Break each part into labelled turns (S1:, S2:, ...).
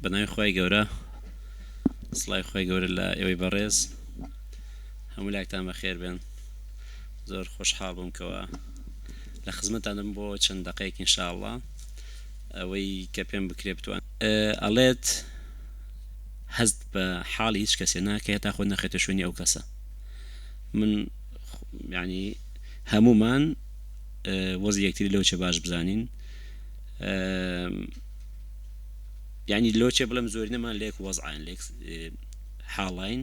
S1: بەناوی خوای گەورە سڵاوی خوای گەورە لە ئێوەی بەڕێز هەموو لایەکتان بەخێر بێن زۆر خۆشحاڵ بووم کەوا لە خزمەتانم بۆ چەند دەقەیەک ئینشاءاللە ئەوەی کە پێم بکرێ بتوان ئەڵێت هەست بە حاڵی هیچ کەسێ ناکەی هەتا خۆت نەخەیتە شوێنی ئەو کەسە من یعنی هەمومان وەزی یەکتری لەو چێ باش بزانین یعنی لۆ چێ بڵێم زۆرینەمان لێک وەزعین لێک حاڵین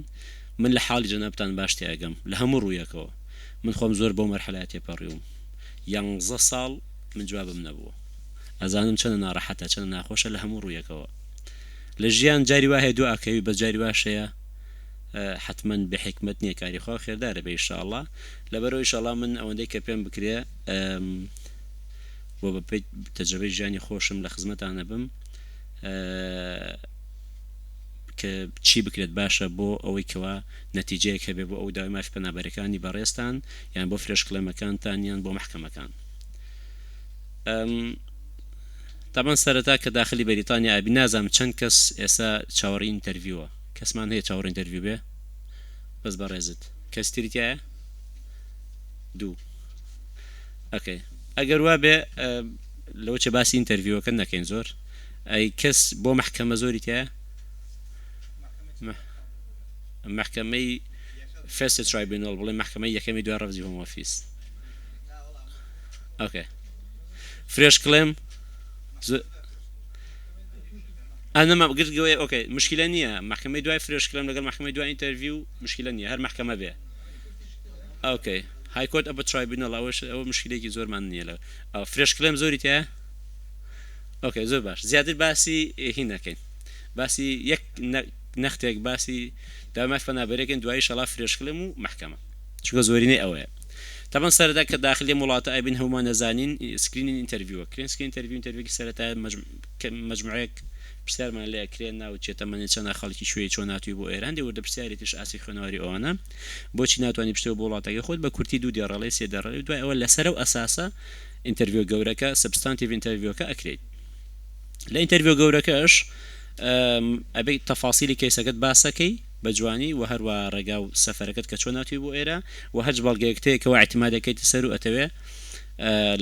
S1: من لە حاڵی جەنابتان باش تێئەگەم لە هەموو ڕوویەکەوە من خۆم زۆر بەو مەرحەلەیە تێپەڕیوم یانزە ساڵ من جوابم نەبووە ئەزانم چەنە ناڕەحەتە چەنە ناخۆشە لە هەموو ڕوویەکەوە لە ژیان جاری وا هەیە دوو ئاکەوی بەس جاری واش هەیە حەتمەن بێ حیکمەت نییە کاری خوا خێردارە بێ ئیشاڵڵا لەبەرەوە ئیشاڵڵا من ئەوەندەی کە پێم بکرێ بۆ بە پێی تەجربەی ژیانی خۆشم لە خزمەتانە بم کە چی بکرێت باشە بۆ ئەوەی کەوا نەتیجەیەک هەبێ بۆ ئەو داوای مافی پەنابەرەکانی بەڕێزتان یان بۆ fresh claim ەکانتان یان بۆ مەحکەمەکان. تەبعەن سەرەتا کە داخلی بەریتانیا ئەبی نازانم چەند کەس ئێستا چاوەڕی interview ە کەسمان هەیە چاوەڕی interview بێ بەس بەڕێزت کەس تری تایە دوو okay ئەگەر وا بێ لەوە چێ باسی interview ەکە نەکەین زۆر ئەی کەس بۆ مەحکەمە زۆری تایە مەحکەمەی First Tribunal بڵێ مەحکەمەی یەکەمی دوای ڕەفزی Home Office okay fresh claim ئەنەما گرت گەوەیە okay مشکلە نییە مەحکەمەی دوای fresh claim لەگەڵ مەحکەمەی دوای interview مشکلە نییە هەر مەحکەمە بێ okay High Court Upper Tribunal ئەوەش ئەوە مشکلێکی زۆرمان نییە لە fresh claim زۆری تایە okay زۆر باش زیاتر باسی هی نەکەین باسی یەک نەختێک باسی داوای مافی پەنابەرێکن دوایی شەڵا fresh claim و مەحکەمە چونکە زۆرینەی ئەوەیە تەبەن سەرەتا کە داخلی ئەم وڵاتە ئەبین هەموومان ئەزانین screening interview ئەکرێن screen interview interview ێکی سەرەتایە مەجموعەیەک پرسیارمان لێ ئەکرێن ناوت چیە تەمەنت چەنە خەڵکی کوێی چۆن هاتووی بۆ ئێرە هەندێ وردە پرسیاری تریش ئاستی خوێنەواری ئەوانە بۆچی ناتوانی بچیتەوە بۆ وڵاتەکەی خۆت بە کورتی دوو دێڕەڵێ سێ دێڕەڵێ و دوای ئەوە لەسەر ئەو ئەساسە interview گەورەکە substantive interview ەکە ئەکرێت لە interview گەورەکەش ئەبێ تەفاسیلی کەیسەکەت باسەکەی بە جوانی وە هەروا ڕێگا و سەفەرەکەت کە چۆن هاتووی بۆ ئێرە وە هەرچ بەڵگەیەکت هەیە کەوا ئیعتیماد ئەکەیتە سەر و ئەتەوێ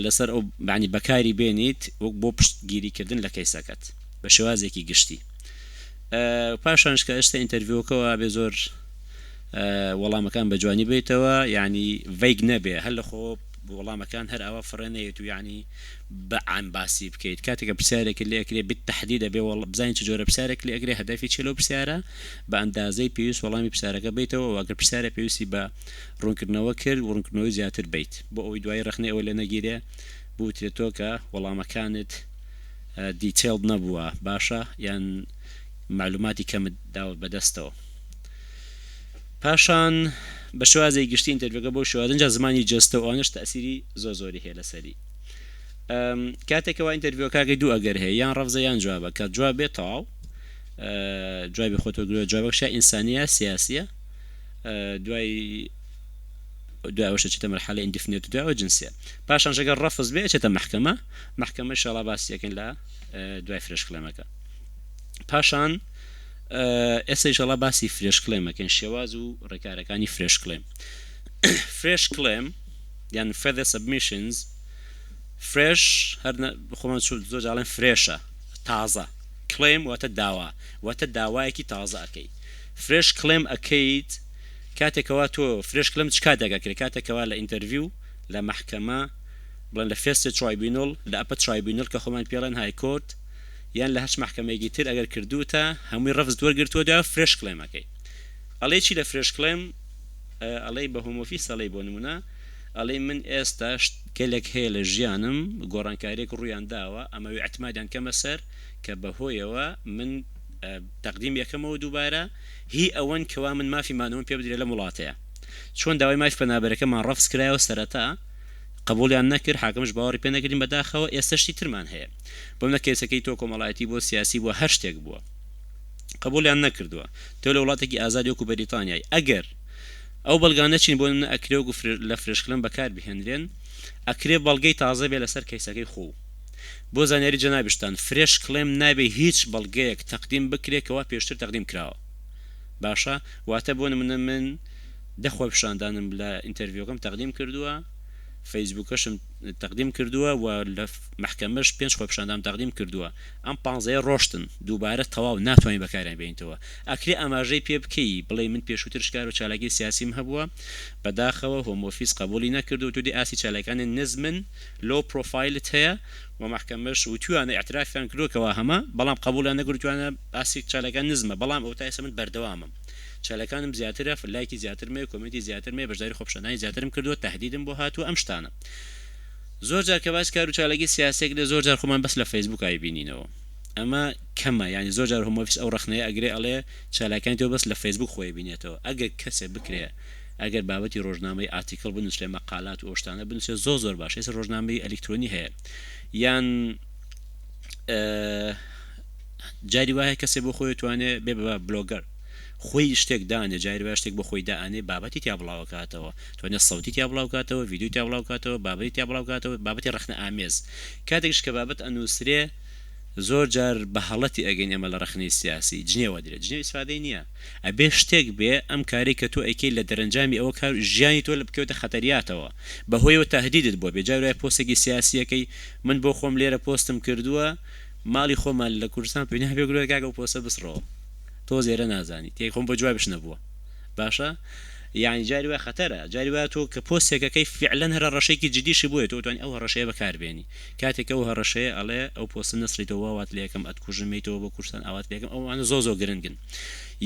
S1: لەسەر ئەو یانی بەکاری بێنیت وەک بۆ پشتگیری کردن لە کەیسەکەت بە شێوازێکی گشتی پاشانش کە ئەچتە interview ەکەوە ئەبێ زۆر وەڵامەکان بە جوانی بیتەوە یعنی vague نەبێ هەر لە خۆ وەڵامەکان هەر ئاوا فڕێ نەیەت و یعنی بە عام باسی بکەیت کاتێک کە پرسیارێکت لێ ئەکرێ بالتحدید ئەبێ وەڵ بزانین چ جۆرە پرسیارێک لێ ئەکرێ هەدەفی چیە لەو پرسیارە بە ئەندازەی پێویست وەڵامی پرسیارەکە بەیتەوە و ئەگەر پرسیارە پێویستی بە ڕوونکردنەوە کرد ڕوونکردنەوەی زیاتر بەیت بۆ ئەوەی دوایی ڕەخنەی ئەوە لێ نەگیرێ بوترێ تۆ کە وەڵامەکانت detailed نەبووە باشە یان مەعلوماتی کەمت داوە بەدەستەوە. پاشان بە شێوازێکی گشتی interview ەکە بەو شێوازە ئینجا زمانی جەستە و ئەوانەش تەئسیری زۆر زۆری هەیە لەسەری کاتێک کەوا interview ەکە دوو ئەگەر هەیە یان ڕەفزە یان جوابە کە جواب بێت تەواو جوابی خۆت وەرگرە جوابەکە ئینسانیە سیاسیە دوای دوای ئەوەش ئەچێتە مەرحەلەی indefinite و دوای ئەوە جنسیە پاشان ئەگەر ڕەفز بێ ئەچێتە مەحکەمە مەحکەمە ئینشاڵا باسی ئەکەین لە دوای fresh claim ەکە پاشان ئێستا ئیشەڵا باسی fresh claim ئەکەین شێواز و ڕێکارەکانی fresh claim fresh claim یان further submissions fresh هەر خۆمان زۆر جاڵێن fresh ە تازە claim واتە داوا واتە داوایەکی تازە ئەەکەی fresh claim ئەەکەیت کاتێکەوە تۆ fresh claim چ کاتێک ئەکرێت کاتێکەوە لە interview لە مەحکەمە بڵێن لە First Tribunal لە Upper Tribunal کە خۆمان پێڵێن High Court یان لە هەرچ مەحکەمەیەکی تر ئەگەر کردووتە هەمووی ڕەفزت وەرگرتووە دوای fresh claim ئەکەی ئەڵێی چی لە fresh claim ئەڵێی بە Home Office ئەڵێی بۆ نمونە ئەڵێی من ئێستا شت گەلێک هەیە لە ژیانم گۆڕانکاریەک ڕوویان داوە ئەمەوێ ئیعتمادیان کەمە سەر کە بەهۆیەوە من تەقدیم یەکەمەوە دووبارە هی ئەوەن کەوا من مافی مانەوەم پێ بدرێ لەم وڵاتەیە چۆن داوای مافی پەنابەرەکەمان ڕەفز کرایەوە سەرەتا قبوڵیان نەکرد حاکمش باوەڕی پێ نەکردین بەداخەوە ئێستا شتی ترمان هەیە بۆ منە کەیسەکەی تۆ کۆمەڵایەتی بووە سیاسی بووە هەر شتێک بووە قبوڵیان نەکردووە تۆ لە وڵاتێکی ئازادی وەکو بەریتانیای ئەگەر ئەو بەڵگانە چین بۆ منە ئەکرێ وەکو لە fresh claim بەکار بهێنرێن ئەکرێ بەڵگەی تازە بێ لەسەر کەیسەکەی خۆو. بۆ زانیاری جەنابیشتان fresh claim نابێ هیچ بەڵگەیەک تەقدیم بکرێ کەوا پێشتر تەقدیم کراوە. باشە واتە بۆ نمونە من دە خۆپیشاندانم لە interview ەکەم تەقدیم کردووە فەیسبوکەشم تەقدیم کردووە و لە مەحکەمەش پێنج خۆپیشاندانم تەقدیم کردووە ئەم پانزەیە ڕۆشتن دووبارە تەواو ناتوانین بەکاریان بێنیتەوە ئەکرێ ئاماژەی پێ بکەی بڵێی من پێشووترش کار و چالاکی سیاسیم هەبووە بەداخەوە Home Office قبوڵی نەکردووە تۆ دێ ئاستی چالاکیەکانت نزمن low profile ت هەیە و مەحکەمەش وتویانە ئیعترافیان کردووە کەوا هەمە بەڵام قبوڵیان نەکرد وتویانە ئاستی چالاکیان نزمە بەڵام ئەوەتا ئێستا من بەردەوامم چالاکانم زیاترە لایکی زیاترم هەیە comment ی زیاترم هەیە بەشداری خۆپیشاندانی زیاترم کردووە تەهدیدم بۆ هاتووە ئەم شتانە زۆر جار کە باس کار و چالاکی سیاسیەک دێ زۆر جار خۆمان بەس لە فەیسبوک ئەیبینینەوە ئەمە کەمە یانی زۆر جار Home Office ئەو ڕەخنەیە ئەگرێ ئەڵێ چالاکانی تۆ بەس لە فەیسبوک خۆی بینێتەوە ئەگەر کەسێ بکرێ ئەگەر بابەتی ڕۆژنامەی article بنووسرێ مەقالات و ئەو شتانە بنووسرێ زۆر زۆر باشە ئێستا ڕۆژنامەی ئەلیکترۆنی هەیە یان جاری وایە کەسێ بۆ خۆی توانێ بێ بە blogger خۆی شتێک دانێ جاری وایە شتێک بۆ خۆی دائەنێ بابەتی تیا بڵاوەکاتەوە توانێ سەوتی تیا بڵاوکاتەوە ڤیدیۆی تیا بڵاوکاتەوە بابەتی تیا بڵاوکاتەوە بابەتی ڕەخنە ئامێز کاتێکش کە بابەت ئەنووسرێ زۆر جار بە هەڵە تێئەگەین ئێمە لە ڕەخنەی سیاسی جنێو ئەدرێت جنێو ئیسفادەی نییە ئەبێ شتێک بێ ئەم کارەی کە تۆ ئەیکەی لە دەرەنجامی ئەوە کار ژیانی تۆ بکەوێتە خەتەریاتەوە بە هۆیەوە تەهدیدت بۆ بێ جاری وایە پۆستێکی سیاسی ئەکەی من بۆ خۆم لێرە پۆستم کردووە ماڵی خۆمان لە کوردستان پێنیا پێ گرۆ کاکە ئەو پۆستە بسڕەوە تۆ زێرە نازانی تێ خۆم بۆ جوابش نەبووە باشە یانی جاری وایە خەتەرە جاری وایە تۆ کە پۆستێکەکەی فعلەن هەر هەڕەشەیەکی جدیشی بۆیە تۆ توانی ئەو هەڕەشەیە بەکاربێنی کاتێک ئەو هەڕەشەیە ئەڵێ ئەو پۆستە نەسڕیتەوە وا وات لێکەم ئەتکوژم مێیتەوە بۆ کوردستان ئاوات لێکەم ئەوانە زۆر زۆر گرنگن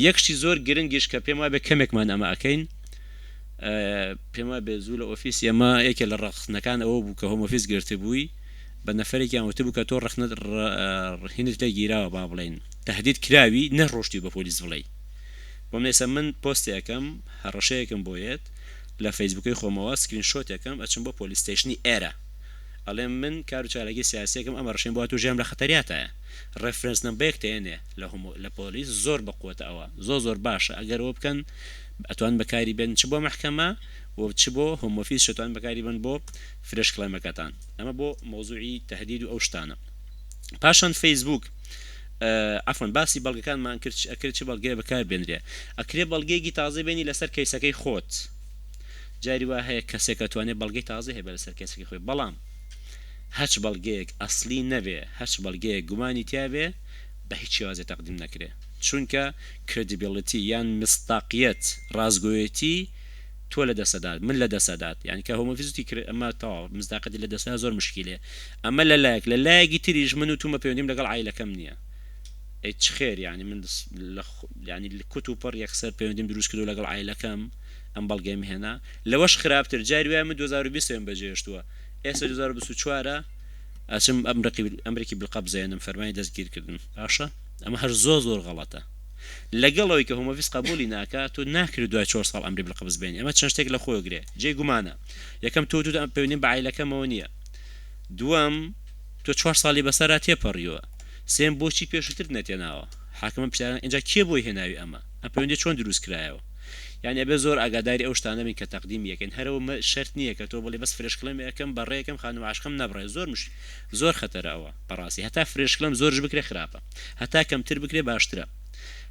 S1: یەک شتی زۆر گرنگیش کە پێم وابێ کەمێکمان ئەمە ئەکەین پێم وابێ زوو لە ئۆفیس ئێمە یەکێ لە ڕەخنەکان ئەوە بوو کە Home Office گرتبووی بە نەفەرێکیان وتبوو کە تۆ ڕەخنەت هینت لێ گیراوە با بڵێین تەهدید کراوی نەڕۆشتی بە پۆلیس بڵێی بۆ من ئێستا من پۆستێ ئەکەم هەڕەشەیەکم بۆ یەت لە فەیسبوکەی خۆمەوە screenshot ێکم ئەچم بۆ police station ی ئێرە ئەڵێم من کار و چالاکی سیاسیەکم ئەم هەڕەشەیم بۆ هاتوو ژیانم لە خەتەریاتایە reference number ێک تێنێ لە هۆمۆ لە پۆلیس زۆر بە قوەتە ئەوە زۆر زۆر باشە ئەگەر ئەوە بکەن ئەتوان بەکاری بێن چ بۆ مەحکەمە و چ بۆ Home Office شتوان بەکاری بن بۆ fresh claim ەکەتان ئەمە بۆ مەوزوعی تەهدید و ئەو شتانە پاشان فەیسبوک عەفوەن باسی بەڵگەکانمان کرد ئەکرێ چ بەڵگەیە بەکار بێنرێ ئەکرێ بەڵگەیەکی تازە بێنی لەسەر case ەکەی خۆت جاری وا هەیە کەسێک ئەتوانێ بەڵگەی تازە هەبێ لەسەر case ەکەی خۆی بەڵام هەچ بەڵگەیەک ئەسلی نەبێ هەچ بەڵگەیەک گومانی تیا بێ بە هیچ شێوازێ تەقدیم نەکرێ چونکە credibility یان مصداقیەت ڕاستگۆیەتی تۆ لە دەسەدات من لە دەسەدات یانی کە Home Office وتی کرد ئەمە تەواو مصداقیەتی لە دەسەدا زۆر مشکیلەیە ئەمە لە لایەک لە لایەکی تریش من وتومە پەیوەندیم لەگەڵ عایلەکەم نییە ئەی چ خێر یانی من لە یانی کوت و پڕ یەکسەر پەیوەندیم دروست کردو لەگەڵ عایلەکەم ئەم بەڵگەیم هێنا لەوەش خراپتر جاری وایە من 2020 وێم بەجێهێشتووە ئێستا 2024 ئەچم ئەمرقی ئەمرێکی بالقەبزێنم فەرمانی دەستگیرکردن باشە ئەمە هەر زۆر زۆر غەڵەتە لەگەڵ ئەوەی کە Home Office قەبوڵی ناکا تۆ ناکرێ دوای چۆر ساڵ ئەمری بالقبض بێنی ئەمە چەند شتێک لە خۆی گرێ جێی گومانە یەکەم تۆ وتوتە پەیوەندیم بە عایلەکەمەوە نییە دووەم تۆ چوار ساڵی بەسەرا تێپەڕیوە سێم بۆچی پێشووترت نەتێناوە حاکمە پرسیاران ئینجا کێ بۆی هێناوی ئەمە ئەم پەیوەندیە چۆن دروست کرایەوە یانی ئەبێ زۆر ئاگاداری ئەو شتانە بین کە تەقدیمی ئەکەین هەرەوە شەرت نییە کە تۆ بڵێ بەس fresh claim ئەکەم بەڕێکەم خانم عاشقم نەبڕێ زۆر مش زۆر خەتەرە ئەوە بەڕاستی هەتا fresh claim زۆرش بکرێ خراپە هەتا کەمتر بکرێ باشترە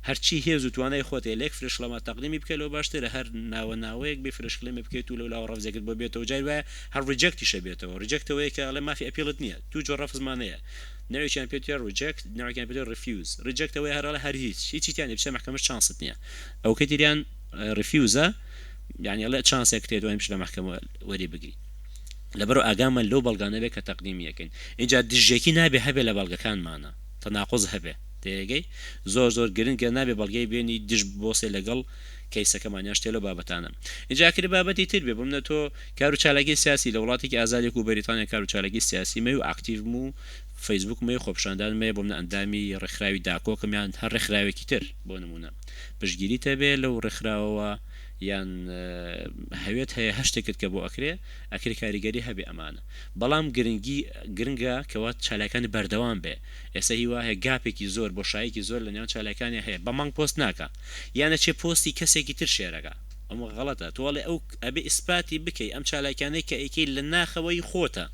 S1: هەرچی هێز و توانای خۆت هەیە لە یەک fresh claim ا تەقدیمی بکە لەوە باشترە هەر ناوە ناوەیەک بێ fresh claim ێ بکەیت و لەولاوە ڕەفزێکت بۆ بێتەوە جاری وایە هەر reject یشە بێتەوە reject ئەوەیە کە ئەڵێ مافی appeal ت نییە دوو جۆر ڕەفزمان هەیە نەوێکیان پێ تێ reject نەوێکیان پێ تێ refuse reject ئەوەیە هەر ئەڵێ هەر هیچ هیچی تیا نیە بچیە مەحکەمەش chance ت نییە ئەوکەی تریان refuse ە یانی ئەڵێ chance ێکت هەیە دوای بچی لە مەحکەمە وەری بگری لەبەرئەوە ئاگامان لەو بەڵگانە بێ کە تەقدیمی ئەکەین ئینجا دژیەکی نابێ هەبێ لە بەڵگەکانمانا تەناقوز هەبێ تێگەی زۆر زۆر گرنگە نابێ بەڵگەی بێنی دژ بۆسێ لەگەڵ case ەکەمان یان شتێ لەو بابەتانە ئینجا ئەکرێ بابەتی تر بێ بۆمنە تۆ کار و چالاکی سیاسی لە وڵاتێکی ئازادێک و بەریتانیا کار و چالاکی سیاسی مەی و ئاکتیڤم و فەیسبوک مەی خۆپیشاندان مەیە بۆمنە ئەندامی ڕێکخراوی داکۆکم یان هەر ڕێکخراوێکی تر بۆ نمونە پشتگیریت هەبێ لەو ڕێکخراوەوە یان هەوێت هەیە هەر شتێکت کە بۆ ئەکرێ ئەکرێ کاریگەری هەبێ ئەمانە بەڵام گرنگی گرنگە کەوا چالاکانی بەردەوام بێ ئێستا هی وا هەیە gap ێکی زۆر بۆشایەکی زۆر لە نێوان چالاکانیا هەیە بە مانگ پۆست ناکا یان ئەچێ پۆستی کەسێکی تر share ئەکا ئەمە غەڵەتە تۆ ئەڵێ ئەو ئەبێ ئیسپاتی بکەی ئەم چالاکیانەی کە ئەیکەی لە ناخەوەی خۆتە.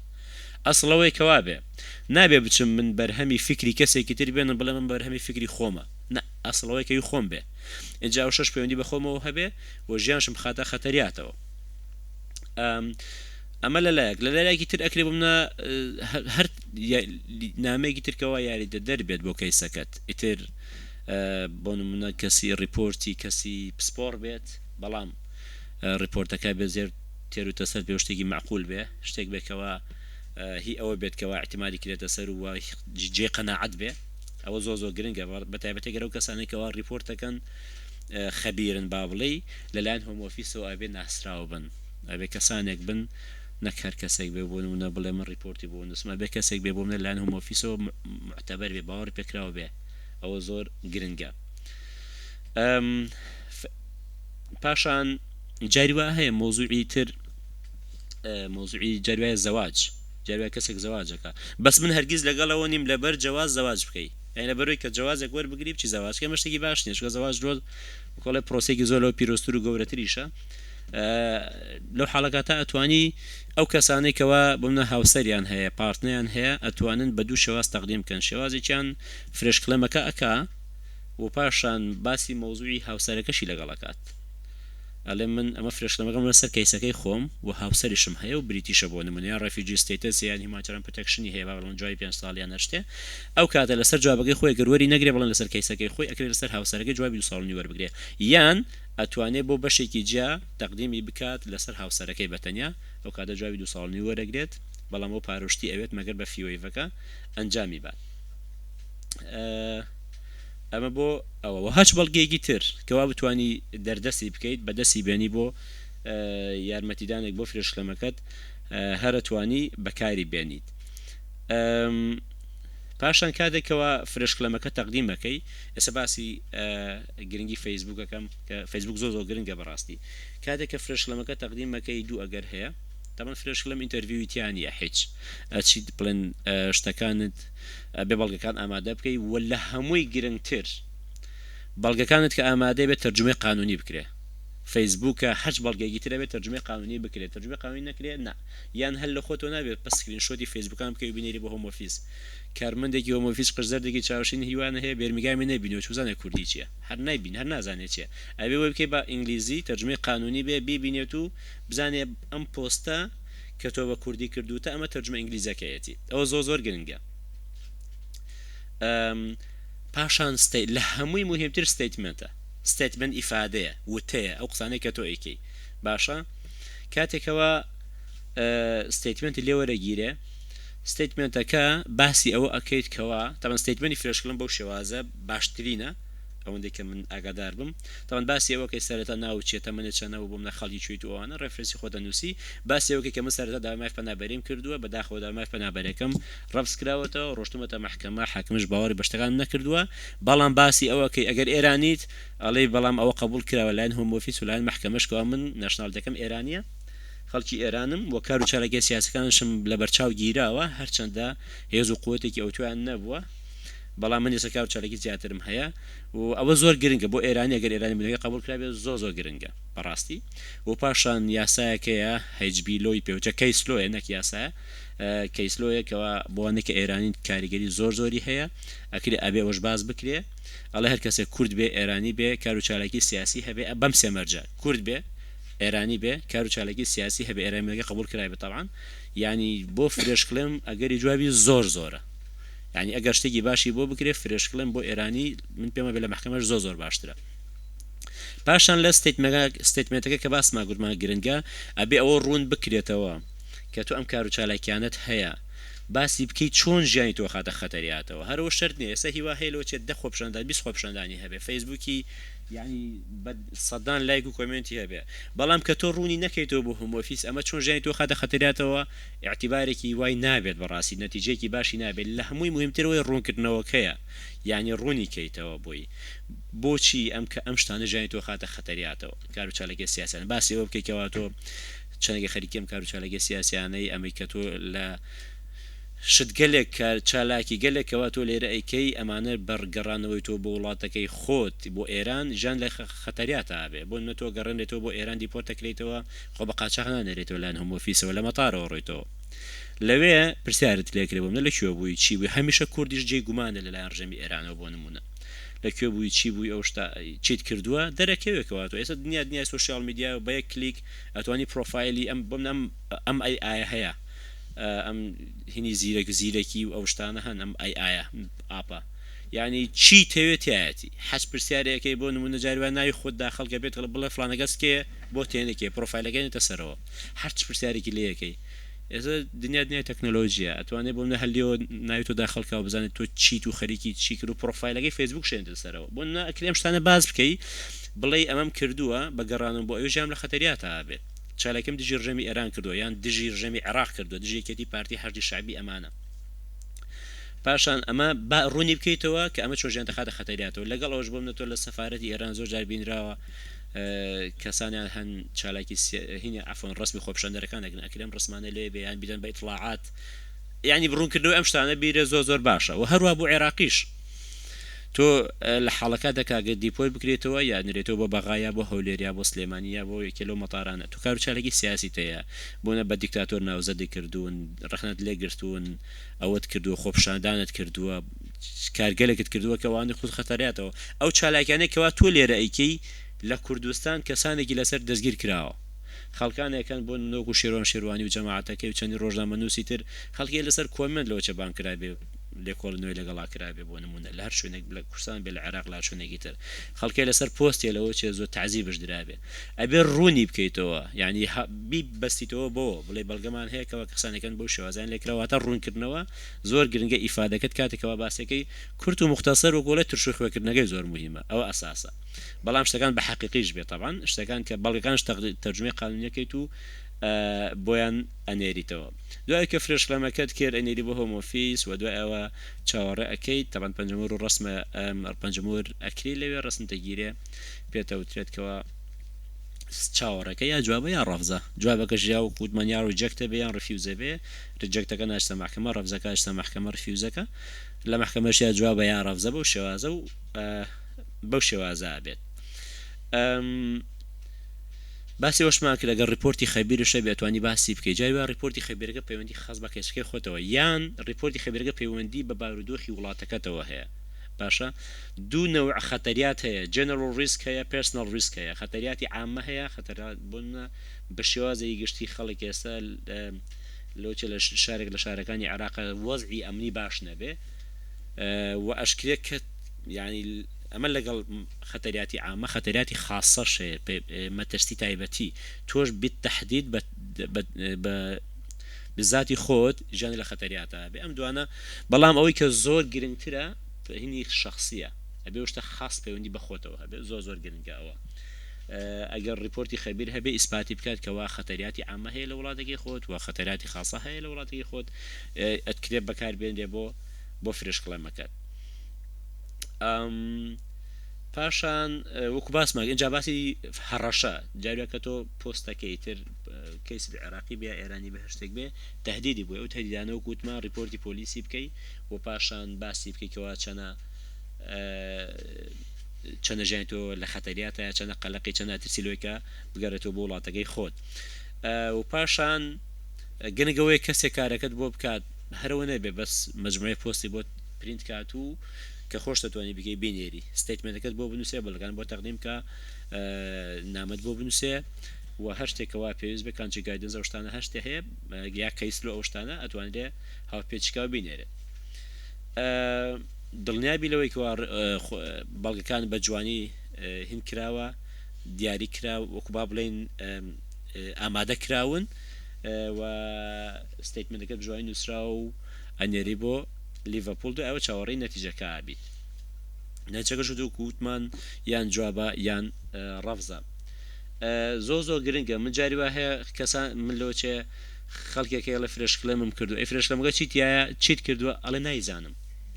S1: ئەسڵ ئەوەیە کە وابێ. نابێ بچم من بەرهەمی فیکری کەسێکی تر بێنم بڵێم من بەرهەمی فیکری خۆمە. نا، ئەسڵ ئەوەیە کە هی خۆم بێ. ئینجا ئەو شەش پەیوەندی بە خۆمەوە هەبێ و ژیانشم بخاتە خەتەریاتەوە. ئەمە لە لایەک، لە لایەکی تر ئەکرێ بۆ منە هەر نامەیەکی تر کەوا یاریدەدەر بێت بۆ کەیسەکەت. ئیتر بۆ نمونە کەسی ڕیپۆرتی کەسی پسپۆڕ بێت، بەڵام ڕیپۆرتەکە بێ زێر تێر و تەسەل بێ و شتێکی مەعقول بێ، شتێک بێ کەوا هی ئەوە بێت کەوا ئیعتیمادی کرێتە سەر و جێی قەناعەت بێ. ئەوە زۆر زۆر گرنگە، بە تایبەتی گەر ئەو کەسانەی کەوا ڕیپۆرت دەکەن خەبیرن با بڵێی لەلایەن هۆم ئۆفیسەوە ئەبێ ناسراو بن، ئەبێ کەسانێک بن نەک هەر کەسێک بێ بۆ نمونە بڵێ من ڕیپۆرتی بۆ نووسم، ئەبێ کەسێک بێ بۆ منە لەلایەن هۆم ئۆفیسەوە موعتەبەر بێ، باوەڕی پێکراو بێ. ئەوە زۆر گرنگە. پاشان جاری وا هەیە مەوزوعی تر، مەوزوعی جاری وایە زەواج، جاری وایە کەسێک زەواجەکە، بەس من هەرگیز لەگەڵەوە نیم لەبەر جەواز زەواج بکەی، یانی لەبەرەوەی کە جەوازێک وەربگری بچی زەواج بکەی، ئەمە شتێکی باش نییە، چونکە زەواج لۆ کۆڵێ پرۆسەیەکی زۆر لەوە پیرۆزتر و گەورەتریشە. لەو حاڵەکاتە ئەتوانی ئەو کەسانەی کەوا بۆ منە هاوسەریان هەیە، پارتنەیان هەیە، ئەتوانن بە دوو شێواز تەقدیم بکەن. شێوازێکیان fresh claim ەکە ئەکا و پاشان باسی مەوزوعی هاوسەرەکەشی لەگەڵ ئەکات. ئەڵێ من ئەمە fresh claim ەکەم لەسەر case ەکەی خۆم و هاوسەریشم هەیە و British ە بۆ نمونە یان refugee status یان humanitarian protection ی هەیە با بڵێم جوابی پێنج ساڵ یان هەر شتێ ئەو کاتە لەسەر جوابەکەی خۆی گەر وەری نەگرێ بڵێن لەسەر case ەکەی خۆی ئەکرێ لەسەر هاوسەرەکەی جوابی دوو ساڵ و نیو وەربگرێ یان ئەتوانێ بۆ بەشێکی جیا تەقدیمی بکات لەسەر هاوسەرەکەی بەتەنیا ئەو کاتە جوابی دوو ساڵ و نیو وەرەگرێت بەڵام ئەو پارە و شتی ئەوێت مەگەر بە fee waiver ەکە ئەنجامی بات. ئەمە بۆ ئەوە وە هەچ بەڵگەیەکی تر کەوا بتانی دەردەستی بکەیت بەدەستی بێنی بۆ یارمەتیدانێک بۆ fresh claim ەکەت هەرەتوانی بەکاری بێنیت. پاشان کاتێکەوە fresh claim ەکە تەقدیمەکەی ئێستا باسی گرنگی فەیسبوکەکەم کە فەیسبوک زۆر زۆر گرنگە بەڕاستی کاتێک کە fresh claim ەکە تەقدیمەکەی دوو ئەگەر هەیە تەبعەن fresh claim interview ی تیا نییە هیچ ئەچیت بڵێن شتەکانت ئەبێ بەڵگەکان ئامادە بکەی و لە هەمووی گرنگتر بەڵگەکانت کە ئامادەی بێت تەرجومەی قانونی بکرێ فەیسبوکە هەرچ بەڵگەیەکی تر ئەبێت تەرجومەی قانونی بکرێت تەرجومەی قانونی نەکرێ نا یان هەر لە خۆتەوە نابێت پس screenshot ی فەیسبوکان بکەی و بینێری بۆ Home Office کارمەندێکی Home Office قژزەردێکی چاوشین هیوانە هەیە بێرمیگامی نەبینیوە چوزانێ کوردی چیە هەر نایبین هەر نازانێ چیە ئەبێ بۆی بکەی بە ئینگلیزی تەرجومەی قانونی بێ بیبینێت و بزانێ ئەم پۆستە کە تۆ بە کوردی کردوتە ئەمە تەرجومە ئینگلیزەکەیەتی ئەوە زۆر زۆر گرنگە. پاشان لە هەمووی موهیمتر statement ە statement ئیفادەیە وتەیە ئەو قسانەی کە تۆ ئەیکەی باشە کاتێکەوە statement ی لێ وەرەگیرێ statement ەکە باسی ئەوە ئەکەیت کەوا تەبەن statement ی fresh claim بەو شێوازە باشترینە ئەوەندەی کە من ئاگادار بم تەبعەن باسی ئەوە کەی سەرەتا ناوت چیە تەمەنت چەنە و بۆ منە خەڵکی کوێیت و ئەوانە reference ی خۆت ئەنوسی باسی ئەوە کەی کە من سەرەتا داوای مافی پەنابەریم کردووە بەداخەوە داوای مافی پەنابەرەکەم رەفز کراوەتەوە ڕۆشتومەتە مەحکەمە حاکمش باوەڕی بە شتەکانم نەکردووە بەڵام باسی ئەوە کەی ئەگەر ئێرانیت ئەڵێی بەڵام ئەوە قەبوڵ کراوە لایەن Home Office و لایەن مەحکەمەش کەوا من nationality ەکەم ئێرانیە خەڵکی ئێرانم و کار و چالاکیە سیاسەکانشم لەبەرچاو گیراوە هەرچەندە هێز و قوتێکی ئەوتۆیان نەبووە بەڵام من ئێستا کار و چالاکی زیاترم هەیە و ئەوە زۆر گرنگە بۆ ئێرانی ئەگەر ئێرانی بوونەکەی قبوڵ کرابێت زۆر زۆر گرنگە بەڕاستی و پاشان یاسایەکەیە HB law ی پێوترێ case law یە نەک یاسایە case law یە کەوا بۆوانەی کە ئێرانین کاریگەری زۆر زۆری هەیە ئەکرێ ئەبێ ئەوەش باس بکرێ ئەڵێ هەر کەسێک کورد بێ ئێرانی بێ کار و چالاکی سیاسی هەبێ بەم سێ مەرجە کورد بێ ئێرانی بێ کار و چالاکی سیاسی هەبێ ئێرانی بوونەکەی قبوڵ کرابێ تەبعەن یانی بۆ fresh claim ئەگەری جوابی زۆر زۆرە یانی ئەگەر شتێکی باشی بۆ بکرێ fresh claim بۆ ئێرانی من پێم وابێ لە مەحکەمەش زۆر زۆر باشترە. پاشان لە statement ەکە کە باسمان گوتمان گرنگە ئەبێ ئەوە ڕوون بکرێتەوە کە تۆ ئەم کار و چالاکیانەت هەیە باسی بکەی چۆن ژیانی تۆ خاتە خەتەریاتەوە هەرەوە شەرت نییە ئێستا هیوا هەیە لەوە چێت دە خۆپیشاندان 20 خۆپیشاندانی هەبێ فەیسبووکی یانی بە سەدان لایک و comment ی هەبێ بەڵام کە تۆ ڕوونی نەکەیتەوە بۆ Home Office ئەمە چۆن ژیانی تۆ خاتە خەتەریاتەوە ئیعتیبارێکی وای نابێت بەڕاستی نەتیجەیەکی باشی نابێت لە هەمووی موهیمتر ئەوەی ڕوونکردنەوەکەیە یانی ڕوونی کەیتەوە بۆی بۆچی ئەم کە ئەم شتانە ژیانی تۆ خاتە خەتەریاتەوە کارو چالاکیە سیاسیانە باسی ئەوە بکەی کەوا تۆ چەندێک خەریکی ئەم کارو چالاکیە سیاسیانەی ئەمەی کە تۆ لە شتگەلێک کە چالاکی گەلێک کەوا تۆ لێرە ئەیکەی ئەمانە بەر گەڕانەوەی تۆ بۆ وڵاتەکەی خۆت بۆ ئێران ژیان لە خەتەریاتا ئەبێ بۆ نمونە تۆ گەڕێنرێتەوە بۆ ئێران deport ئەکرێیتەوە خۆ بە قاچاخ نانێرێتەوە لایەن Home Office ەوە لە مەتارەوە ڕۆیتەوە. لەوێ پرسیارت لێکرێ بۆ منە لە کوێ بووی چی بووی هەمیشە کوردیش جێی گومانە لەلایەن ڕژێمی ئێرانەوە بۆ نمونە لە کوێ بووی چی بووی ئەو شتە چیت کردووە دەرەکەوێ کەوا تۆ ئێستا دنیا دنیای سۆشیال میدیا و بە یەک کلیک ئەتوانی پرۆفایلی ئەم بۆ منە ئەم ئەم ئەی ئایە هەیە ئەم هینی زیرەک زیرەکی و ئەو شتانە هەن ئەم ئەی ئایە ئاپە یانی چی تەوێ تیایەتی حەز پرسیارێ ئەکەی بۆ نمونە جاری وایە ناوی خۆت داخڵ کە پێت بڵێ فڵانە کەس کێیە بۆ تێنەکێ پرۆفایلەکەی نێتە سەرەوە هەرچ پرسیارێکی لێ ئەکەی ئێستا دنیا دنیای تەکنەلۆژیە ئەتوانێ بۆ منە هەلیەوە ناوی تۆ داخڵ کا و بزانێت تۆ چیت و خەریکی چی کرد و پرۆفایلەکەی فەیسبوک شێنێتە سەرەوە بۆ نمونە ئەکرێ ئەم شتانە باس بکەی بڵێی ئەمەم کردووە بە گەڕانەوە بۆ ئەوێ ژیانم لە خەتەریاتا ئەبێت چالاکیم دژی ڕژێمی ئێران کردووە یان دژی ڕژێمی عێراق کردووە دژی یەکێتی پارتی حەشدی شەعبی ئەمانە پاشان ئەمە با ڕوونی بکەیتەوە کە ئەمە چۆن ژیان دەخاتە خەتەریاتەوە لەگەڵ ئەوەش بۆ منە تۆ لە سەفارەتی ئێران زۆر جار بینراوە کەسانیان هەن چالاکی هینە عەفوەن ڕەسمی خۆپیشاندەرەکان ئەگرن ئەکرێ ئەم ڕەسمانە لێ بێ یان بیدەن بە ئیتڵاعات یانی ڕوونکردنەوەی ئەم شتانە بیرە زۆر زۆر باشە و هەروە بۆ عێراقیش تۆ لە حاڵەکاتدا کە ئەگەر دیپۆرت بکرێتەوە یا نرێتەوە بۆ بەغا یا بۆ هەولێر یا بۆ سلێمانی یا بۆ یەکێ لەو مەتارانە تۆ کار و چالاکی سیاسیت هەیە بۆنە بە دیکتاتۆر ناوزەدی کردوون ڕەخنەت لێ گرتوون ئەوەت کردووە خۆپیشاندانت کردووە کارگەلێکت کردووە کە وانی خود خەتەراتەوە ئەو چالاکیانەی کەوا تۆ لێرە ئەیکەی لە کوردستان کەسانێکی لەسەر دەستگیر کراوە خەڵکانێک هەن بۆ نمونە وەکو شێروان شێروانی و جەماعەتەکەی و چەندین ڕۆژنامەنووسی تر خەڵکی لەسەر کۆمێنت لەوە چە بانگ کرابێ لێکۆڵینەوەی لەگەڵا کرابێ بۆ نمونە لە هەر شوێنێک لە کوردستان بێ لە عێراق لە هەر شوێنێکی تر خەڵکێ لەسەر پۆستێ لەوە چێ زۆر تەعزیبش درابێ ئەبێ ڕوونی بکەیتەوە یانی بیبەستیتەوە بەوە بڵێی بەڵگەمان هەیە کەوا کەسانێکن بەو شێوازەیان لێکراوە واتە ڕوونکردنەوە زۆر گرنگە ئیفادەکەت کاتێک کەوا باسەکەی کورت و موختەسەر وەکو ئەڵێ ترش و خوێکردنەکەی زۆر موهیمە ئەوە ئەساسە بەڵام شتەکان بە حەقیقیش بێ تەبعەن شتەکان کە بەڵگەکانش تەرجومەی قانونیەکەیت و بۆیان ئەنێریتەوە دوای کە فرێشڵەمەکەت کرد ئەنێری بۆ هۆم ئۆفیس و دوای ئەوە چاوەڕێ ئەکەیت تەبعەن پەنجەمۆر و ڕەسمە پەنجەمۆر ئەکری لەوێ ڕەسم دەگیرێ پێت ئەوترێت کەوا چاوەڕێکە یا جوابە یا ڕەفزە جوابەکەش یا وەکو وتمان یا ڕیجەکتە بێ یان ڕفیوزە بێ ڕیجەکتەکە ناچتە مەحکەمە ڕەفزەکە ئەچتە مەحکەمە ڕفیوزەکە لە مەحکەمەش یا جوابە یا ڕەفزە بەو شێوازە و بەو شێوازە ئەبێت باسی ئەوەشمان کرد ئەگەر ڕیپۆرتی خەبیرش هەبێ ئەتوانی باسی بکەی جاری وایە ڕیپۆرتی خەبیرەکە پەیوەندی خاص بە کەیسەکەی خۆتەوە یان ڕیپۆرتی خەبیرەکە پەیوەندی بە بارودۆخی وڵاتەکەتەوە هەیە باشە دوو نەوع خەتەریات هەیە general risk هەیە personal risk هەیە خەتەریاتی عامە هەیە خەتەرات بۆ نمونە بە شێوازێکی گشتی خەڵک ئێستا لۆچێ لە شارێک لە شارەکانی عێراق وەزعی ئەمنی باش نەبێ و ئەشکرێ کە یانی ئەمە لەگەڵ خەتەریاتی عامە خەتەریاتی خاصەش هەیە مەترسی تایبەتی تۆش بالتحدید بە بە بزاتی خۆت ژیانی لە خەتەریاتا بێ ئەم دوانە بەڵام ئەوەی کە زۆر گرنگترە هینی شەخسیە ئەبێ شتە خاص پەیوەندی بە خۆتەوە هەبێ زۆر زۆر گرنگە ئەوە ئەگەر ڕیپۆرتی خەبیر هەبێ ئیسپاتی بکات کەوا خەتەریاتی عامە هەیە لە وڵاتەکەی خۆت و خەتەراتی خاصە هەیە لە وڵاتەکەی خۆت ئەتکرێت بەکار بێنرێ بۆ بۆ فرێشکڵێمەکەت پاشان وەکو باسمان ئینجا باسی هەڕەشە جارێک کە تۆ پۆستەکەی تر کەیسی عێراقی بێ ئێرانی بە هەر شتێک بێ تهدیدی بووی ئەو تهدیدانە وەکو وتمان ڕیپۆرتی پۆلیسی بکەی و پاشان باسی بکەی کەوا چەنە چەنە ژیانی تۆ لە خەتەریاتە چەنە قەلەقی چەنە ئەترسی لەوەی کە بگەڕێتەوە بۆ وڵاتەکەی خۆت و پاشان گرنگ ئەوەیە کەسێک کارەکەت بۆ بکات هەرەوە نەبێ بەس مەجموعەی پۆستی بۆت پرینت کات و کە خۆش دەتوانی بکەی بینێری ستەیتمێنتەکەت بۆ بنووسێ بەڵگان بۆ تەقدیم کە نامەت بۆ بنووسێ و هەر شتێک کەوا پێویست بێ country guidance ئەو شتانە هەر شتێ هەیە یا case law ئەو شتانە ئەتوانرێ هاوپێچی کا و بینێرێت دڵنیابی لەوەی کەوا بەڵگەکان بە جوانی هین کراوە دیاری کرا وەکو با بڵێین ئامادە کراون و ستەیتمنتەکە بجوانی نووسراوە و ئەنێری بۆ لیڤەرپوڵ دوای ئەوە چاوەڕێی نەتیجەکە ئەبیت نەتیجەکەش وەکو وتمان یان جوابە یان ڕەفزە زۆر زۆر گرنگە من جاری وا هەیە کەسان من لەوە چێ خەڵکێک هەیە ئەڵێ فرێشکلێمم کردو ئەی فرێشکلێمەکە چی تایە چیت کردووە ئەڵێ نایزانم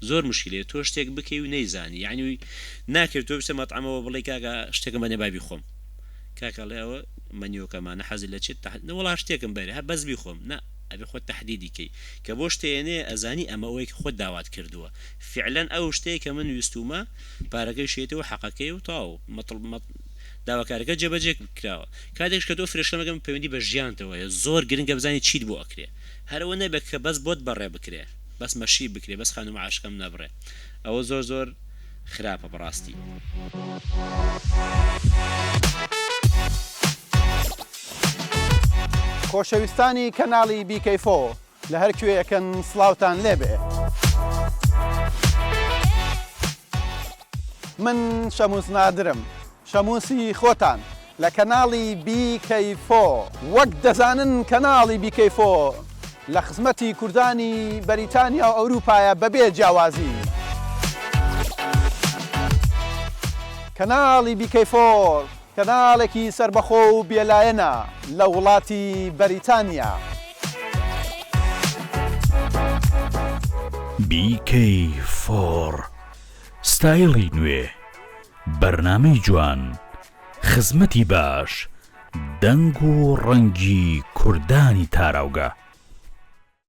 S1: زۆر مشکلەیە تۆ شتێک بکەی و نەیزانی یعنی ناکرێت تۆ بچێ مەطعەمەوە بڵێ کاکە شتێکم بەنێ با بیخۆم کاکە ئەڵێ ئەوە مەنیۆکەمانە حەزی لە چیت نە وەڵا شتێکم بەرێ هەر بەس بیخۆم نا ئەبێ خۆت تەحدیدی کەی کە بۆ شتێ ئەزانی ئەمە ئەوەی کە خۆت داوات کردووە فعلەن ئەو شتەیە کە من ویستومە پارەکەی شێتەوە حەقەکەی و تەواو مەتڵ مەت داواکارەکە جێبەجێ کراوە کاتێکش کە تۆ فرێشتەمەکەم پەیوەندی بە ژیانتەوە هەیە زۆر گرنگە بزانی چیت بۆ ئەکرێ. هەر ئەوە نەبێ کە بەس بۆت بەڕێ بکرێ بەس مەشی بکرێ بەس خانوو معاشەکەم نەبڕێ ئەوە زۆر زۆر خراپە بەڕاستی.
S2: خۆشەویستانی کەناڵی بیکەی فۆ لە هەر کوێیەکن سڵاوتان لێبێ. من شەموس نادرم شەموسی خۆتان لە کەناڵی بی کەی فۆ. وەک دەزانن کەناڵی بی کەی فۆ لە خزمەتی کوردانی بەریتانیا و ئەوروپایە بەبێ جیاوازی. کەناڵی بی کەی فۆر کەناڵێکی سەربەخۆ و بێلایەنە لە وڵاتی بەریتانیا.
S3: بی کەی فۆڕ ستایڵی نوێ بەرنامەی جوان خزمەتی باش دەنگ و ڕەنگی کوردانی تاراوگە.